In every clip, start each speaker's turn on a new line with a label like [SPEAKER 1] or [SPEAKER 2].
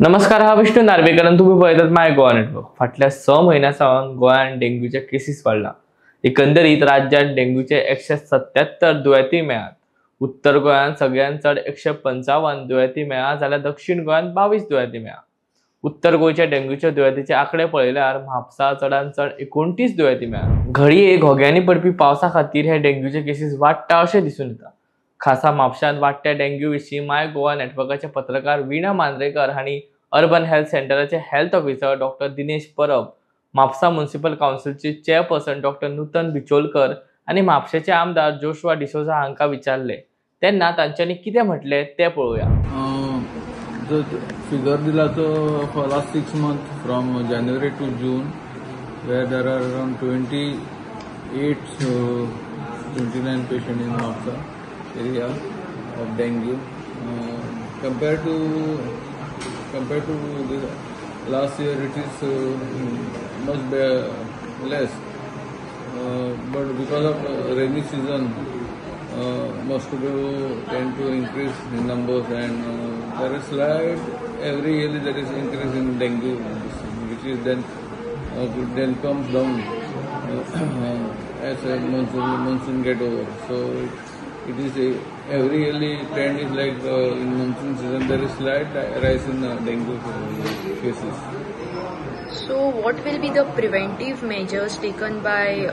[SPEAKER 1] नमस्कार, हा विष्णू नार्वेकर आणि तुम्ही पळयतात माय गोवा नेटवर्क. फाटल्या 6 म्हयन्या सावन गोंयांत डेंग्यूचे केसीस वाडला. एकंदरीत राज्यात डेंग्यूचे 177 दुयेंती मेळ्ळात. उत्तर गोंयांत सगळ्यांत चड 155 दुयेंती मेळ्ळा जाल्यार दक्षिण गोंयांत 22 दुयेंती मेळ्ळा. उत्तर गोंयच्या डेंग्यूच्या दुयेंतीचे आंकडे पळयल्यार म्हापसा चडांत चड 29 दुयेंती मेळ्ळा. घडये घोग्यांनी पडपी पावसा खातीर हे डेंग्यूचे केसीस वाडटा अशें दिसून येता. खासा म्हापशांत वाडट्या डेंग्यू विशीं माय गोवा नेटवर्काचे पत्रकार वीणा मांद्रेकर हांणी अर्बन हेल्थ सेंटराचे health officer doctor Dinesh Parab, Mapusa municipal कावन्सिलचे chairperson doctor Nutan Bicholkar आनी म्हापशेचे आमदार जोशुआ डिसोझा हांकां विचारले. तेन्ना तांच्यांनी कितें म्हटलें तें पळोवया.
[SPEAKER 2] जो फिगर दिला तो for last 6 months from January to June, where there are around 28 29 patient in Mapusa area of dengue. Compared to the last year, it is much less, but because of rainy season, mosquito tend to increase in numbers, and there is slight every year there is increase in dengue, which is then comes down as monsoon get over. So it is a every yearly trend is like in monsoon season there is slight rise in dengue cases.
[SPEAKER 3] So what will be the preventive measures taken by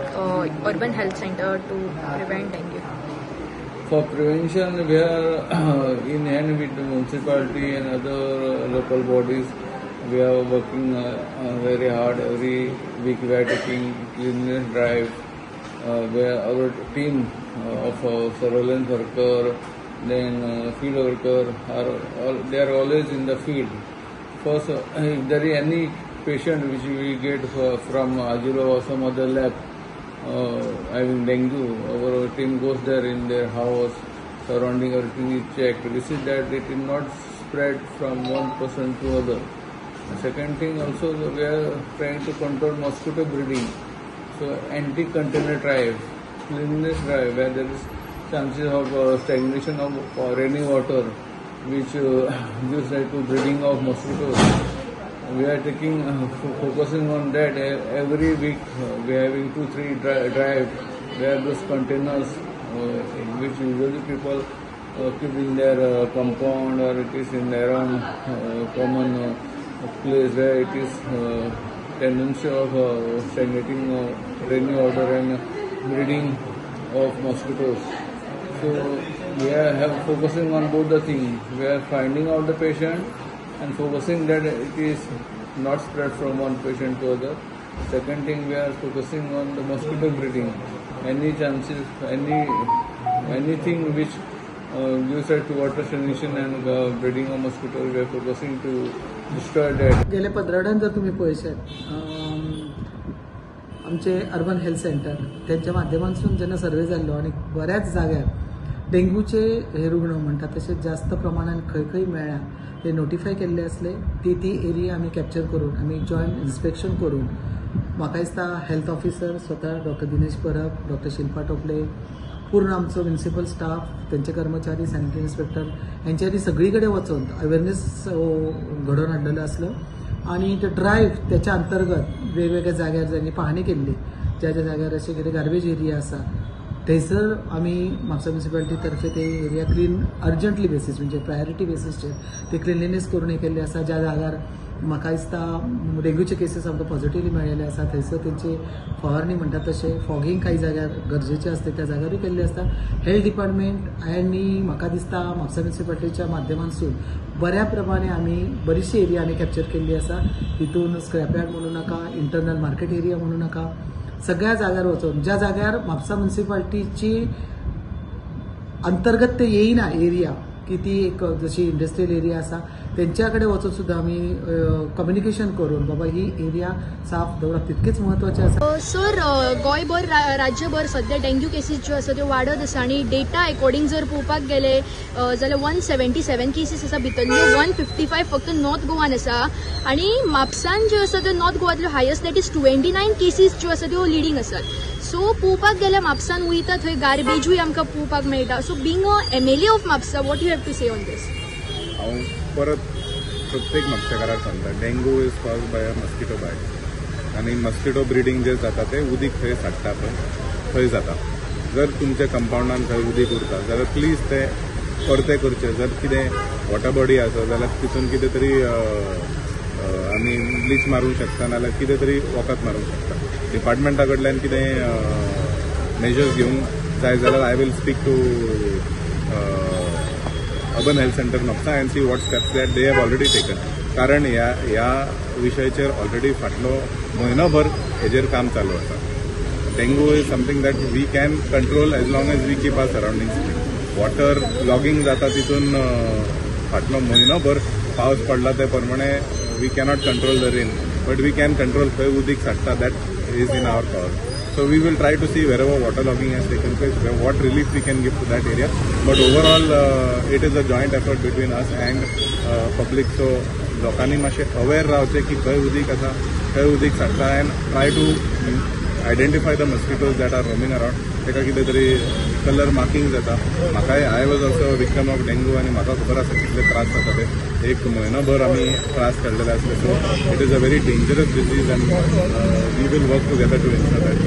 [SPEAKER 3] Urban Health Center to prevent dengue?
[SPEAKER 2] For prevention, we are in hand with the municipality and other local bodies. We are working very hard. Every week we are taking cleanliness drive, where our team of surveillance worker, then field worker are all, they are always in the field. First, if there is any patient which we get from Ajilo or some other lab having dengue, our team goes there in their house, surrounding everything is checked. This is that it is not spread from one person to other. Second thing also, we are trying to control mosquito breeding. So anti-container drive, cleanliness drive, where there is chances of stagnation of rainy water, which gives rise to breeding of mosquitoes. We are taking focusing on that every week. We are having 2-3 drive where those containers, which usually people keep in their compound or it is in their own common place where it is tendency of stagnating rainy water and breeding of mosquitoes. So we are focusing on both the things. We are finding out the patient and focusing that it is not spread from one patient to other. Second thing, we are focusing on the mosquito breeding. Any chances, anything which gives rise to water stagnation and breeding of mosquitoes, we are focusing to destroy that.
[SPEAKER 4] गेल्या पंदरावड्यान जर तुम्ही पळयशात, आमचे urban health centre त्यांच्या माध्यमांतसून जेन्ना survey जाल्लो आनी बऱ्याच जाग्यार डेंग्यूचे हे रुग्ण म्हणटात तशें जास्त प्रमाणान खंय खंय मेळ्ळा ते नोटिफाय केल्ले आसले. ती ती एरिया आमी कॅप्चर करून आमी जॉयंट इन्स्पेक्शन करून म्हाका दिसता हेल्थ ऑफिसर स्वता डॉक्टर दिनेश परब, डॉक्टर शिल्पा टोपले, पूर्ण आमचो म्युनिसिपल स्टाफ, तेंचे कर्मचारी, सॅनिटरी इन्स्पेक्टर हेंच्यांनी सगळी कडेन वचून अवेरनेस घडोवन हाडलेलो आसलो आनी ते ड्रायव्ह त्याच्या अंतर्गत वेगवेगळ्या जाग्यार जांणी पाहणी केल्ली, ज्या ज्या जाग्यार अशें कितें गार्बेज एरिया आसा थंयसर आमी म्हापसा म्युनिसिपालिटी तर्फे ते एरिया क्लीन अर्जंटली बेसीस म्हणजे प्रायोरिटी बेसीसचेर ते क्लिनलीनेस करून हे केल्ले आसा. ज्या जाग्यार म्हाका दिसता डेंग्यूचे केसीस आमकां पॉझिटिवली मेळिल्ले आसा थंयसर तेंची फवारणी म्हणटा तशें फॉगींग काही जाग्यार गरजेचें आसता त्या जाग्यारूय केल्लें आसता. हेल्थ डिपार्टमेंट आनी म्हाका दिसता म्हापसा म्युनिसिपालिटीच्या माध्यमांतसून बऱ्या प्रमाणे आमी बरीचशी एरिया आमी कॅप्चर केल्ली आसा. तितून स्क्रॅप यार्ड म्हणू नाका, इंटरनल मार्केट एरिया म्हणू नाका, सगळ्या जाग्यार वचून ज्या जाग्यार म्हापसा म्युनिसिपालिटीची अंतर्गत ते येयना एरिया की ती एक जशी इंडस्ट्रियल एरिया आसा तेंच्या कडेन वचून सुद्दां आमी कम्युनिकेशन करून बाबा ही एरिया साफ दवरप तितकेच म्हत्वाचें आसा.
[SPEAKER 3] सर, गोंयभर राज्यभर सद्या डेंग्यू केसीस ज्यो आसा त्यो वाडत आसा आनी डेटा एकॉर्डिंग जर पळोवपाक गेले जाल्यार 177 केसीस आसा, भितरल्यो 155 फक्त नॉर्थ गोवान आसा आनी म्हापसान ज्यो आसा त्यो north गोवांतल्यो highest that is 29 cases ज्यो आसा त्यो लिडींग आसात. सो पळोवपाक गेल्यार म्हापसान वयता थंय गार्बेजूय आमकां पळोवपाक मेळटा. So being a MLA of Mapusa, what you have to say on this?
[SPEAKER 5] हांव परत प्रत्येक म्हापशेकाराक सांगता, dengue is caused by a mosquito bite आनी मस्किटो ब्रिडींग जे जाता ते उदीक खंय साठता पळय थंय जाता. जर तुमच्या कंपावंडान खंय उदीक उरता जाल्यार प्लीज ते परते करचे. जर कितें वॉटर बॉडी आसा जाल्यार तितून कितें तरी आमी ब्लीच मारूंक शकता, नाजाल्यार कितें तरी वखद मारूंक शकता. डिपार्टमेंटा कडल्यान कितें मेजर्स घेवंक जाय जाल्यार I will speak to urban health centre Mapusa and see what steps that they have already taken. कारण ह्या विशयाचेर ऑलरेडी फाटलो म्हयनोभर हेजेर काम चालू आसा. Dengue is something that we can control as long as we keep our surroundings clean. Water logging जाता तितून फाटलो म्हयनोभर पावस पडला ते प्रमाणे we cannot control the rain, but we can control खंय उदीक साठता, that is in our power. So we will try to see wherever water logging has taken place, what relief we can give to that area. But overall, it is a joint effort between us and public. So लोकांनी मातशें अवेर रावचें की खंय उदीक आसा, खंय उदीक साठता, and try to identify the mosquitoes that are roaming around. ताका कितें तरी कलर मार्किंग जाता. म्हाकाय I was also victim of dengue आनी म्हाका खबर आसा कितले त्रास जाता ते. एक म्हयनोभर आमी त्रास काडलेले आसले. So it is a very dangerous disease and we will work together to ensure that